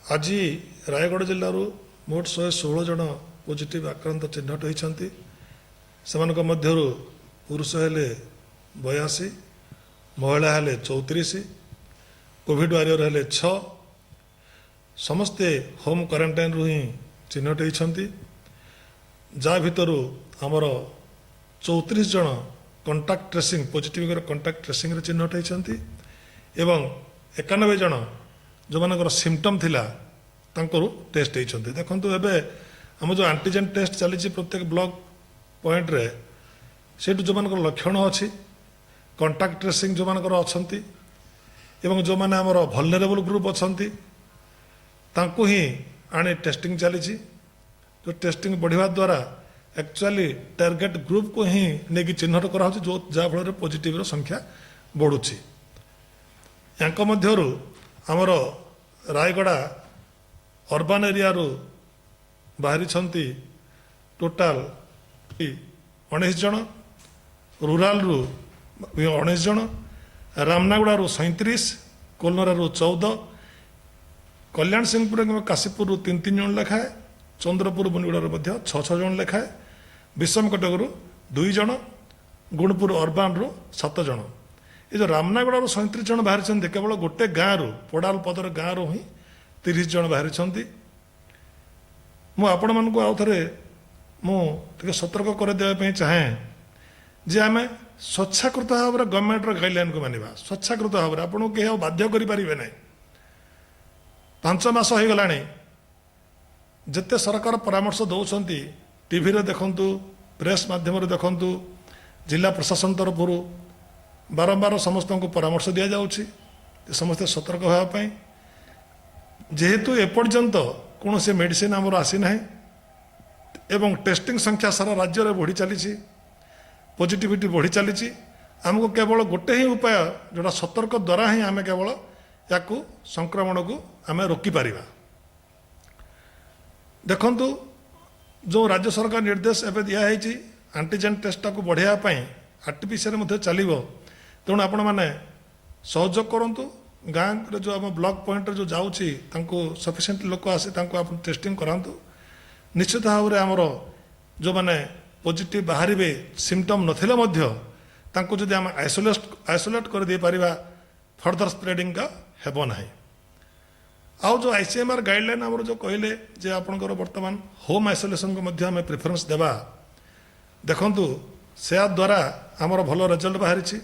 ଆଜି ରାୟଗଡ଼ା ଜିଲ୍ଲାରୁ ମୋଟ 116 ଜଣ ପଜିଟିଭ୍ ଆକ୍ରାନ୍ତ ଚିହ୍ନଟ ହୋଇଛନ୍ତି। ସେମାନଙ୍କ ମଧ୍ୟରୁ ପୁରୁଷ ହେଲେ 82, ମହିଳା ହେଲେ 34, କୋଭିଡ଼ ୱାରିୟର ହେଲେ 6। ସମସ୍ତେ ହୋମ୍ କ୍ୱାରେଣ୍ଟାଇନ୍ରୁ ହିଁ ଚିହ୍ନଟ ହୋଇଛନ୍ତି, ଯାହା ଭିତରୁ ଆମର 34 ଜଣ କଣ୍ଟାକ୍ଟ ଟ୍ରେସିଂ, ପଜିଟିଭଙ୍କର କଣ୍ଟାକ୍ଟ ଟ୍ରେସିଂରେ ଚିହ୍ନଟ ହୋଇଛନ୍ତି ଏବଂ 91 ଜଣ ଯେଉଁମାନଙ୍କର ସିମ୍ପଟମ୍ ଥିଲା, ତାଙ୍କରୁ ଟେଷ୍ଟ ହେଇଛନ୍ତି। ଦେଖନ୍ତୁ, ଏବେ ଆମ ଯେଉଁ ଆଣ୍ଟିଜେନ୍ ଟେଷ୍ଟ ଚାଲିଛି ପ୍ରତ୍ୟେକ ବ୍ଲକ ପଏଣ୍ଟରେ, ସେଇଠୁ ଯେଉଁମାନଙ୍କର ଲକ୍ଷଣ ଅଛି, କଣ୍ଟାକ୍ଟ ଟ୍ରେସିଂ ଯେଉଁମାନଙ୍କର ଅଛନ୍ତି ଏବଂ ଯେଉଁମାନେ ଆମର ଭଲନେରେବଲ୍ ଗ୍ରୁପ୍ ଅଛନ୍ତି, ତାଙ୍କୁ ହିଁ ଆଣି ଟେଷ୍ଟିଂ ଚାଲିଛି। ଯେଉଁ ଟେଷ୍ଟିଂ ବଢ଼ିବା ଦ୍ୱାରା ଆକ୍ଚୁଆଲି ଟାର୍ଗେଟ୍ ଗ୍ରୁପକୁ ହିଁ ନେଇକି ଚିହ୍ନଟ କରାହେଉଛି, ଯେଉଁ ଯାହାଫଳରେ ପଜିଟିଭର ସଂଖ୍ୟା ବଢ଼ୁଛି। ୟାଙ୍କ ମଧ୍ୟରୁ ଆମର ରାୟଗଡ଼ା ଅର୍ବାନ୍ ଏରିଆରୁ ବାହାରିଛନ୍ତି ଟୋଟାଲ 19 ଜଣ, ରୁରାଲରୁ 19 ଜଣ, ରାମନାଗୁଡ଼ାରୁ 37, କୋଲନରାରୁ 14, କଲ୍ୟାଣସିଂହପୁର ଏବଂ କାଶୀପୁରରୁ ତିନି ତିନି ଜଣ ଲେଖାଏଁ, ଚନ୍ଦ୍ରପୁର, ମୁନିଗୁଡ଼ାରୁ ମଧ୍ୟ ଛଅ ଛଅ ଜଣ ଲେଖାଏଁ, ବିଷମକଟକରୁ ଦୁଇ ଜଣ, ଗୁଣପୁର ଅର୍ବାନରୁ ସାତ ଜଣ। ଏ ଯେଉଁ ରାମନାଗୁଡ଼ାରୁ 37 ଜଣ ବାହାରିଛନ୍ତି, କେବଳ ଗୋଟେ ଗାଁରୁ, ପୋଡ଼ାଲପଦର ଗାଁରୁ ହିଁ 30 ଜଣ ବାହାରିଛନ୍ତି। ମୁଁ ଆପଣମାନଙ୍କୁ ଆଉ ଥରେ ମୁଁ ଟିକେ ସତର୍କ କରିଦେବା ପାଇଁ ଚାହେଁ ଯେ ଆମେ ସ୍ୱେଚ୍ଛାକୃତ ଭାବରେ ଗଭର୍ଣ୍ଣମେଣ୍ଟର ଗାଇଡ଼ଲାଇନକୁ ମାନିବା। ସ୍ୱେଚ୍ଛାକୃତ ଭାବରେ, ଆପଣଙ୍କୁ କେହି ଆଉ ବାଧ୍ୟ କରିପାରିବେ ନାହିଁ। 5 ମାସ ହେଇଗଲାଣି। ଯେତେ ସରକାର ପରାମର୍ଶ ଦେଉଛନ୍ତି, ଟିଭିରେ ଦେଖନ୍ତୁ, ପ୍ରେସ୍ ମାଧ୍ୟମରେ ଦେଖନ୍ତୁ, ଜିଲ୍ଲା ପ୍ରଶାସନ ତରଫରୁ ବାରମ୍ବାର ସମସ୍ତଙ୍କୁ ପରାମର୍ଶ ଦିଆଯାଉଛି ଯେ ସମସ୍ତେ ସତର୍କ ହେବା ପାଇଁ। ଯେହେତୁ ଏପର୍ଯ୍ୟନ୍ତ କୌଣସି ମେଡ଼ିସିନ ଆମର ଆସିନାହିଁ ଏବଂ ଟେଷ୍ଟିଂ ସଂଖ୍ୟା ସାରା ରାଜ୍ୟରେ ବଢ଼ି ଚାଲିଛି, ପଜିଟିଭିଟି ବଢ଼ି ଚାଲିଛି, ଆମକୁ କେବଳ ଗୋଟେ ହିଁ ଉପାୟ, ଯେଉଁଟା ସତର୍କ ଦ୍ୱାରା ହିଁ ଆମେ କେବଳ ୟାକୁ ସଂକ୍ରମଣକୁ ଆମେ ରୋକିପାରିବା। ଦେଖନ୍ତୁ, ଯେଉଁ ରାଜ୍ୟ ସରକାର ନିର୍ଦ୍ଦେଶ ଏବେ ଦିଆହେଇଛି ଆଣ୍ଟିଜେନ୍ ଟେଷ୍ଟଟାକୁ ବଢ଼ାଇବା ପାଇଁ, ଆର୍ଟିପିସିଆର ମଧ୍ୟ ଚାଲିବ। ତେଣୁ ଆପଣମାନେ ସହଯୋଗ କରନ୍ତୁ। ଗାଁରେ ଯେଉଁ ଆମ ବ୍ଲକ ପଏଣ୍ଟରେ ଯେଉଁ ଯାଉଛି, ତାଙ୍କୁ ସଫିସିଏଣ୍ଟ ଲୋକ ଆସି ତାଙ୍କୁ ଆପଣ ଟେଷ୍ଟିଂ କରାନ୍ତୁ। ନିଶ୍ଚିତ ଭାବରେ ଆମର ଯେଉଁମାନେ ପଜିଟିଭ ବାହାରିବେ, ସିମ୍ପଟମ୍ ନଥିଲେ ମଧ୍ୟ ତାଙ୍କୁ ଯଦି ଆମେ ଆଇସୋଲେଟ୍ କରିଦେଇପାରିବା, ଫର୍ଦର ସ୍ପ୍ରେଡ଼ିଂଟା ହେବ ନାହିଁ। ଆଉ ଯେଉଁ ଆଇସିଏମ୍ଆର୍ ଗାଇଡ଼ଲାଇନ୍ ଆମର ଯେଉଁ କହିଲେ ଯେ ଆପଣଙ୍କର ବର୍ତ୍ତମାନ ହୋମ୍ ଆଇସୋଲେସନକୁ ମଧ୍ୟ ଆମେ ପ୍ରିଫରେନ୍ସ ଦେବା। ଦେଖନ୍ତୁ, ସେୟା ଦ୍ୱାରା ଆମର ଭଲ ରେଜଲ୍ଟ ବାହାରିଛି।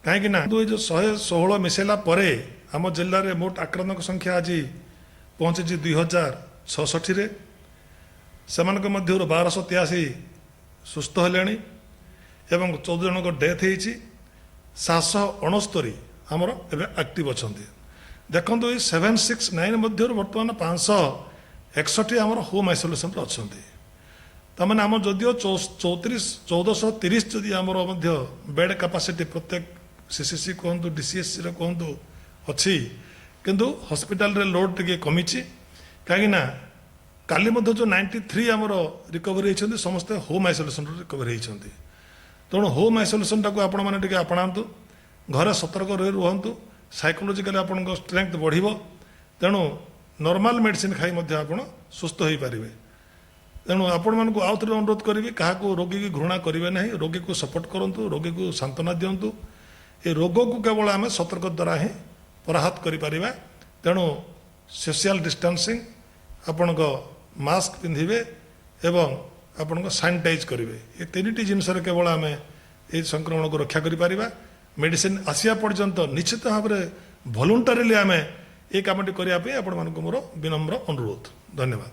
କାହିଁକି ନା ଏଇ ଯେଉଁ 116 ମିଶାଇଲା ପରେ ଆମ ଜିଲ୍ଲାରେ ମୋଟ ଆକ୍ରାନ୍ତଙ୍କ ସଂଖ୍ୟା ଆଜି ପହଞ୍ଚିଛି 2066ରେ। ସେମାନଙ୍କ ମଧ୍ୟରୁ 1283 ସୁସ୍ଥ ହେଲେଣି ଏବଂ 14 ଜଣଙ୍କ ଡେଥ୍ ହେଇଛି। 769 ଆମର ଏବେ ଆକ୍ଟିଭ୍ ଅଛନ୍ତି। ଦେଖନ୍ତୁ, ଏଇ 769 ମଧ୍ୟରୁ ବର୍ତ୍ତମାନ 561 ଆମର ହୋମ୍ ଆଇସୋଲେସନରେ ଅଛନ୍ତି। ତାମାନେ ଆମର ଯଦିଓ 34 1430 ଯଦି ଆମର ମଧ୍ୟ ବେଡ୍ କାପାସିଟି ପ୍ରତ୍ୟେକ ସିସିସି କୁହନ୍ତୁ, ଡିସିଏସ୍ସିରେ କୁହନ୍ତୁ ଅଛି, କିନ୍ତୁ ହସ୍ପିଟାଲରେ ଲୋଡ୍ ଟିକେ କମିଛି। କାହିଁକି ନା କାଲି ମଧ୍ୟ ଯେଉଁ 93 ଆମର ରିକଭରି ହେଇଛନ୍ତି, ସମସ୍ତେ ହୋମ୍ ଆଇସୋଲେସନରୁ ରିକଭରି ହେଇଛନ୍ତି। ତେଣୁ ହୋମ୍ ଆଇସୋଲେସନଟାକୁ ଆପଣମାନେ ଟିକେ ଆପଣାନ୍ତୁ। ଘରେ ସତର୍କ ରହି ରୁହନ୍ତୁ। ସାଇକୋଲୋଜିକାଲି ଆପଣଙ୍କ ଷ୍ଟ୍ରେଙ୍ଗଥ ବଢ଼ିବ। ତେଣୁ ନର୍ମାଲ ମେଡ଼ିସିନ ଖାଇ ମଧ୍ୟ ଆପଣ ସୁସ୍ଥ ହୋଇପାରିବେ। ତେଣୁ ଆପଣମାନଙ୍କୁ ଆଉ ଥରେ ଅନୁରୋଧ କରିବି, କାହାକୁ ରୋଗୀକି ଘୃଣା କରିବେ ନାହିଁ। ରୋଗୀକୁ ସପୋର୍ଟ କରନ୍ତୁ, ରୋଗୀକୁ ସାନ୍ତ୍ୱନା ଦିଅନ୍ତୁ। ଏ ରୋଗକୁ କେବଳ ଆମେ ସତର୍କ ଦ୍ୱାରା ହିଁ ପରାହତ କରିପାରିବା। ତେଣୁ ସୋସିଆଲ ଡିଷ୍ଟାନ୍ସିଂ, ଆପଣଙ୍କ ମାସ୍କ ପିନ୍ଧିବେ ଏବଂ ଆପଣଙ୍କ ସାନିଟାଇଜ୍ କରିବେ, ଏ ତିନିଟି ଜିନିଷରେ କେବଳ ଆମେ ଏହି ସଂକ୍ରମଣକୁ ରକ୍ଷା କରିପାରିବା। ମେଡ଼ିସିନ ଆସିବା ପର୍ଯ୍ୟନ୍ତ ନିଶ୍ଚିତ ଭାବରେ ଭଲୁଣ୍ଟାରିଲି ଆମେ ଏ କାମଟି କରିବା ପାଇଁ ଆପଣମାନଙ୍କୁ ମୋର ବିନମ୍ର ଅନୁରୋଧ। ଧନ୍ୟବାଦ।